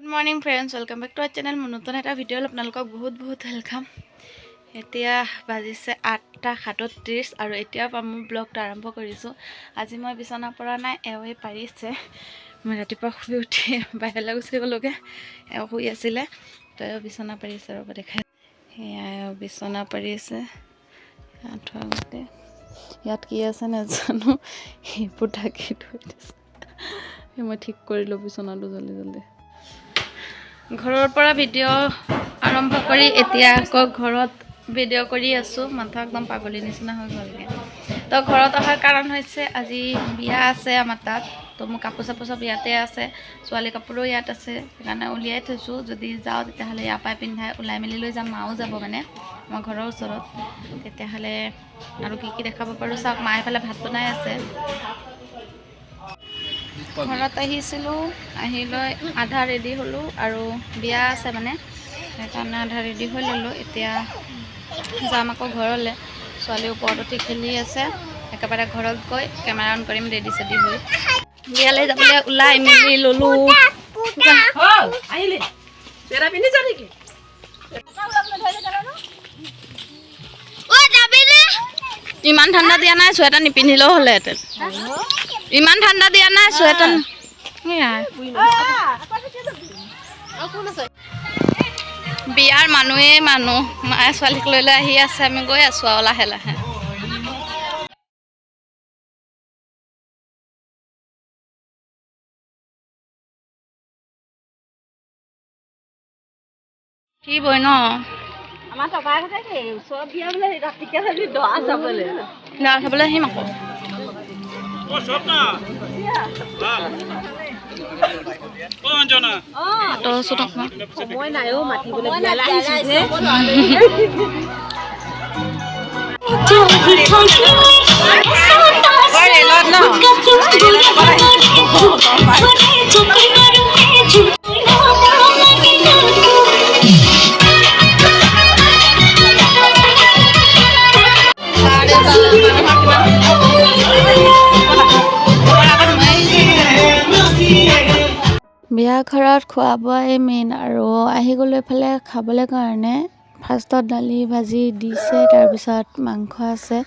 Morning friends, welcome back to our channel. মোৰ নতুন এটা ভিডিঅ'ত আপোনালোকক বহুত বহুত welcome. এতিয়া বাজিছে 8:37 আৰু এতিয়াৰ পৰা মোৰ ব্লগটো আৰম্ভ কৰিছোঁ। আজি মই বিচনা পৰা নাই, এওঁৱে পাৰিছে। মই ৰাতিপুৱা শুই উঠি বাহিৰলৈ গুচি গ'লোগৈ, এওঁ শুই আছিলে, তো এওঁ বিচনা পাৰিছে। ৰ'ব দেখাই। সেয়া এওঁ বিচনা পাৰিছে আঁঠুৱা গোটেই। ইয়াত কি আছে নাজানো, সেইবোৰ ঢাকি থৈ দিছে। সেই মই ঠিক কৰিলোঁ বিচনাটো জল্দি জল্দি। ঘৰৰ পৰা ভিডিঅ' আৰম্ভ কৰি এতিয়া আকৌ ঘৰত ভিডিঅ' কৰি আছোঁ। মাথা একদম পাগলী নিচিনা হৈ গ'লগৈ। তো ঘৰত অহাৰ কাৰণ হৈছে আজি বিয়া আছে আমাৰ তাত। তো মোৰ কাপোৰ চাপোৰ চব ইয়াতে আছে, ছোৱালী কাপোৰো ইয়াত আছে, সেইকাৰণে উলিয়াই থৈছোঁ। যদি যাওঁ তেতিয়াহ'লে ইয়াৰ পৰাই পিন্ধাই ওলাই মেলি লৈ যাম। মাও যাব মানে আমাৰ ঘৰৰ ওচৰত। তেতিয়াহ'লে আৰু কি কি দেখাব পাৰোঁ চাওক। মায়ে এইফালে ভাত বনাই আছে। ঘৰত আহিছিলোঁ, আহি লৈ আধা ৰেডি হ'লোঁ আৰু বিয়া আছে মানে, সেইকাৰণে আধা ৰেডি হৈ ল'লোঁ। এতিয়া যাম আকৌ ঘৰলৈ। ছোৱালী ওপৰত উঠি খেলি আছে। একেবাৰে ঘৰত গৈ কেমেৰা অন কৰিম ৰেডি চেডি হৈ। বিয়ালৈ যাবলৈ ওলাই মেলি ল'লোঁ। আহিলি পেৰা পিন্ধিছ নেকি? ইমান ঠাণ্ডা দিয়া নাই, চুৱেটাৰ নিপিন্ধিলেও হ'লেহেঁতেন। ইমান ঠাণ্ডা দিয়া নাই, চুৱেটাৰ সেয়াই। বিয়াৰ মানুহেই মানুহ। মায়ে ছোৱালীক লৈ লৈ আহি আছে, আমি গৈ আছোঁ আৰু লাহে লাহে। উঠিবই ন। আমাৰ টকা আছে ওচৰত বিয়া বোলে, ৰাতিকে যাবি দৰা চাবলৈ? দৰা চাবলৈ আহিম আকৌ। আঁতৰচোন অকণমান। সময় নাই অ' মাতিবলৈ, বিয়ালৈ আহিছো যে। ৰেলত ন। বিয়া ঘৰত খোৱা বোৱাই মেইন আৰু আহি গ'লোঁ এইফালে খাবলৈ কাৰণে। ফাৰ্ষ্টত দালি ভাজি দিছে, তাৰপিছত মাংস আছে।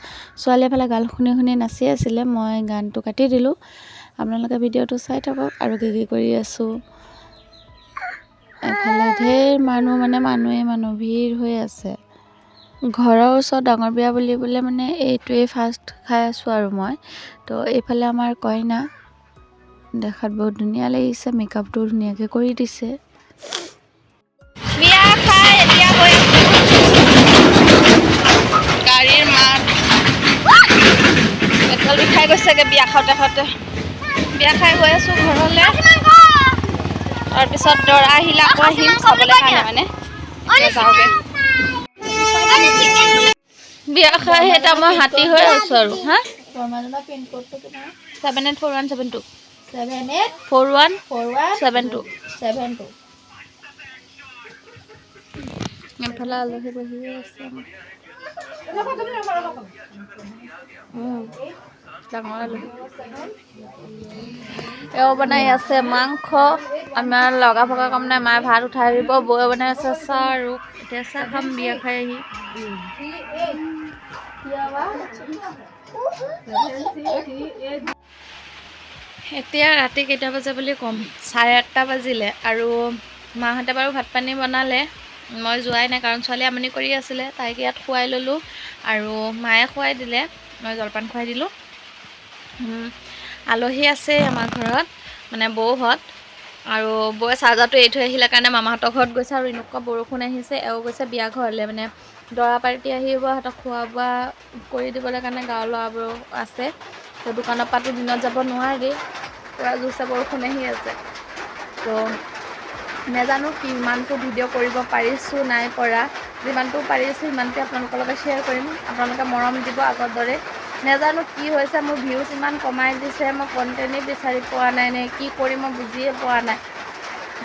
ছোৱালীয়ে এফালে গান শুনি শুনি নাচি আছিলে, মই গানটো কাটি দিলোঁ। আপোনালোকে ভিডিঅ'টো চাই থাকক আৰু কি কি কৰি আছোঁ। এফালে ঢেৰ মানুহ, মানে মানুহে মানুহ ভিৰ হৈ আছে। ঘৰৰ ওচৰত ডাঙৰ বিয়া বুলিবলৈ মানে এইটোৱেই ফাৰ্ষ্ট খাই আছোঁ আৰু মই। তো এইফালে আমাৰ কইনা, দেখাত বহুত ধুনীয়া লাগিছে, মেকআপটো ধুনীয়াকৈ কৰি দিছে। বিয়া খাই এতিয়া গৈ আছোঁ। গাড়ীৰ মাত, পেট্ৰল বিষাই গৈছেগৈ বিয়া খাওঁতে খাওঁতে। বিয়া খাই গৈ আছোঁ ঘৰলৈ। তাৰপিছত দৰা আহিলে আকৌ আহিম চাবলৈ কাৰণে, মানে এতিয়া যাওঁগৈ। বিয়া খাই এতিয়া মই হাতী হৈ আছোঁ আৰু। হা, 784172। 78 41 41 72। 72। এইফালে আলহী বহি আছে আমাৰ। ডাঙৰ আলহী। এওঁ বনাই আছে মাংস। আমাৰ লগা ভগা কাম নাই, মায়ে ভাত উঠাই দিব। বৌয়ে বনাই আছে চাহ আৰু এতিয়া চাহ খাম বিয়া খাই আহি। এতিয়া ৰাতি কেইটা বাজে বুলি ক'ম, 8:30 বাজিলে আৰু মাহঁতে বাৰু ভাত পানী বনালে। মই যোৱাই নাই, কাৰণ ছোৱালী আমনি কৰি আছিলে, তাইক ইয়াত খুৱাই ল'লোঁ আৰু মায়ে খুৱাই দিলে, মই জলপান খুৱাই দিলোঁ। আলহী আছে আমাৰ ঘৰত, মানে বৌহঁত আৰু বৌয়ে চাৰ্জাৰটো এৰি থৈ আহিলে কাৰণে মামাহঁতৰ ঘৰত গৈছে। আৰু এনেকুৱা বৰষুণ আহিছে, এওঁ গৈছে বিয়া ঘৰলৈ, মানে দৰা পাৰ্টি আহিব, সিহঁতক খোৱা বোৱা কৰি দিবলৈ কাৰণে গাঁৱৰ ল'ৰাবোৰ আছে। তো দোকানৰ পৰাতো দিনত যাব নোৱাৰি, পূৰা জোৰছে বৰষুণ আহি আছে। তো নাজানো কিমানটো ভিডিঅ' কৰিব পাৰিছোঁ নাই পৰা, যিমানটো পাৰিছোঁ সিমানটোৱে আপোনালোকৰ লগত শ্বেয়াৰ কৰিম। আপোনালোকে মৰম দিব আগৰ দৰে। নাজানো কি হৈছে, মোৰ ভিউজ ইমান কমাই দিছে, মই কণ্টেণ্টেই বিচাৰি পোৱা নাই নে কি কৰিম মই বুজিয়ে পোৱা নাই।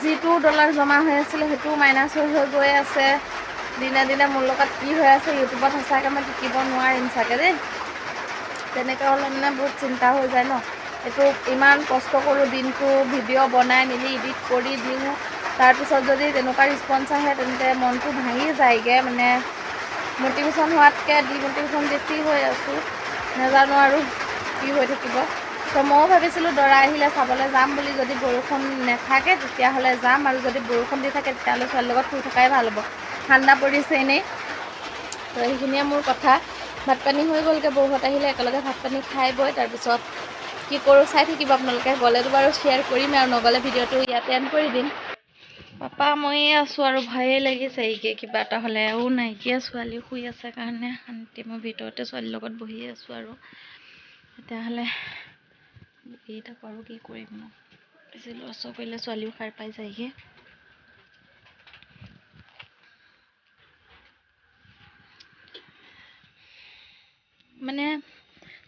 যিটো ডলাৰ জমা হৈ আছিলে সেইটোও মাইনাছ হৈ হৈ গৈ আছে দিনে দিনে। মোৰ লগত কি হৈ আছে ইউটিউবত, সঁচাকৈ মই টিকিব নোৱাৰিম চাগে দেই। তেনেকৈ হ'লে মানে বহুত চিন্তা হৈ যায় ন। এইটো ইমান কষ্ট কৰোঁ দিনটো ভিডিঅ' বনাই মেলি এডিট কৰি দিওঁ। তাৰপিছত যদি তেনেকুৱা ৰেচপঞ্চ আহে তেন্তে মনটো ভাঙি যায়গৈ। মানে মটিভেশ্যন হোৱাতকৈ ডিমটিভেশ্যন বেছি হৈ আছোঁ, নাজানো আৰু কি হৈ থাকিব। তো ময়ো ভাবিছিলোঁ দৰা আহিলে চাবলৈ যাম বুলি, যদি বৰষুণ নাথাকে তেতিয়াহ'লে যাম, আৰু যদি বৰষুণ দি থাকে তেতিয়াহ'লে ছোৱালীৰ লগত শুই থকাই ভাল হ'ব, ঠাণ্ডা পৰিছে এনেই। তো সেইখিনিয়ে মোৰ কথা। ভাত পানী হৈ গ'লগৈ, বৌহঁত আহিলে একেলগে ভাত পানী খাই বৈ তাৰপিছত কি কৰোঁ চাই থাকিব আপোনালোকে। গ'লেতো বাৰু শ্বেয়াৰ কৰিমেই, আৰু নগ'লে ভিডিঅ'টো ইয়াতে এণ্ড কৰি দিম। পাপা ময়ে আছোঁ আৰু ভয়ে লাগিছে এইকে কিবা এটা হ'লে। ও নাইকিয়া, ছোৱালী শুই আছে কাৰণে শান্তি, মই ভিতৰতে ছোৱালীৰ লগত বহি আছোঁ আৰু। তেতিয়াহ'লে বহি থাকোঁ আৰু কি কৰিম ন, বেছি লৰচৰ কৰিলে ছোৱালীও সাৰ পাই যায়গৈ। মানে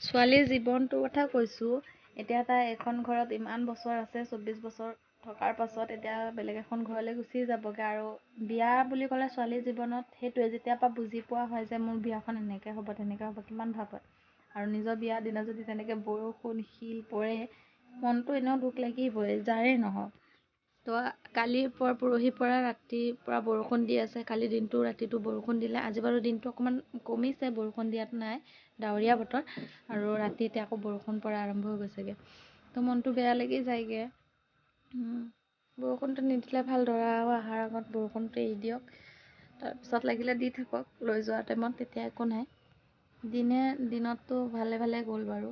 ছোৱালীৰ জীৱনটোৰ কথা কৈছোঁ, এতিয়া তাই এখন ঘৰত ইমান বছৰ আছে, 24 বছৰ থকাৰ পাছত এতিয়া বেলেগ এখন ঘৰলৈ গুচি যাবগৈ। আৰু বিয়া বুলি ক'লে ছোৱালীৰ জীৱনত সেইটোৱে, যেতিয়াৰ পৰা বুজি পোৱা হয় যে মোৰ বিয়াখন এনেকৈ হ'ব তেনেকৈ হ'ব, কিমান ভাৱ হয়। আৰু নিজৰ বিয়াৰ দিনা যদি তেনেকৈ বৰষুণ শিল পৰে, মনটো এনেও দুখ লাগিবই, যাৰেই নহওক। তো কালিৰ পৰা পৰহিৰ পৰা ৰাতিৰ পৰা বৰষুণ দি আছে, কালি দিনটো ৰাতিটো বৰষুণ দিলে, আজি বাৰু দিনটো অকণমান কমিছে, বৰষুণ দিয়াত নাই, ডাৱৰীয়া বতৰ। আৰু ৰাতি এতিয়া আকৌ বৰষুণ পৰা আৰম্ভ হৈ গৈছেগৈ, তো মনটো বেয়া লাগি যায়গৈ। বৰষুণটো নিদিলে ভাল, দৰা অহাৰ আগত বৰষুণটো এৰি দিয়ক, তাৰপিছত লাগিলে দি থাকক লৈ যোৱা টাইমত, তেতিয়া একো নাই। দিনততো ভালে ভালে গ'ল বাৰু।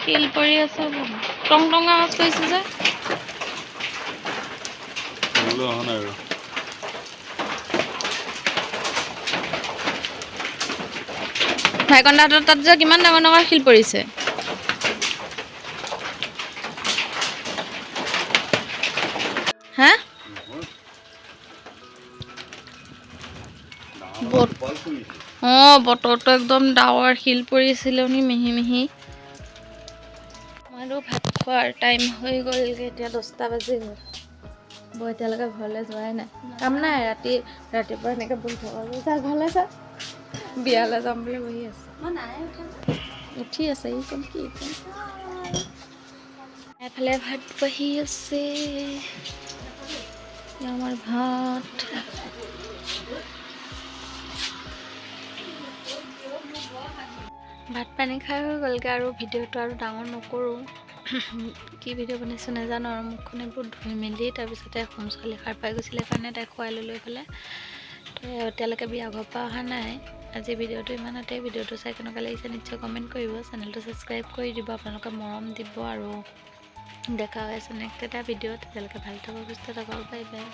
শিল পৰি আছে, টং টং আৱাজ কৰিছে যে। ভাইকন্দাহঁতৰ তাত যে কিমান ডাঙৰ ডাঙৰ শিল পৰিছে। হা, অঁ বতৰটো একদম ডাৱৰ, শিল পৰিছিলে নি মিহি মিহি। আৰু ভাত খোৱাৰ টাইম হৈ গ'লগৈ, এতিয়া 10টা বাজি গ'ল। বৌ এতিয়ালৈকে ঘৰলৈ যোৱাই নাই, কাম নাই, ৰাতিপুৱা এনেকৈ বহি থকা যা ঘৰলৈ যা, বিয়ালৈ যাম বুলি বহি আছে, উঠি আছে। এইকণ কি এইকণ এফালে ভাত বাঢ়ি আছে, আমাৰ ভাত। ভাত পানী খাই হৈ গ'লগৈ আৰু ভিডিঅ'টো আৰু ডাঙৰ নকৰোঁ, কি ভিডিঅ' বনাইছোঁ নাজানো। আৰু মুখখন এইবোৰ ধুই মেলি তাৰপিছতে সোম ছোৱালী সাৰ পাই গৈছিলে কাৰণে তাইক খুৱাই ল'লোঁ এইফালে। তো এতিয়ালৈকে বিয়া ঘৰৰ পৰা অহা নাই। আজি ভিডিঅ'টো ইমানতে, ভিডিঅ'টো চাই কেনেকুৱা লাগিছে নিশ্চয় কমেণ্ট কৰিব, চেনেলটো ছাবস্ক্ৰাইব কৰি দিব, আপোনালোকে মৰম দিব। আৰু দেখা হৈ আছে নেক্সট এটা ভিডিঅ'ত, তেতিয়ালৈকে ভাল থাকক, সুস্থ থাকক, বাই বাই।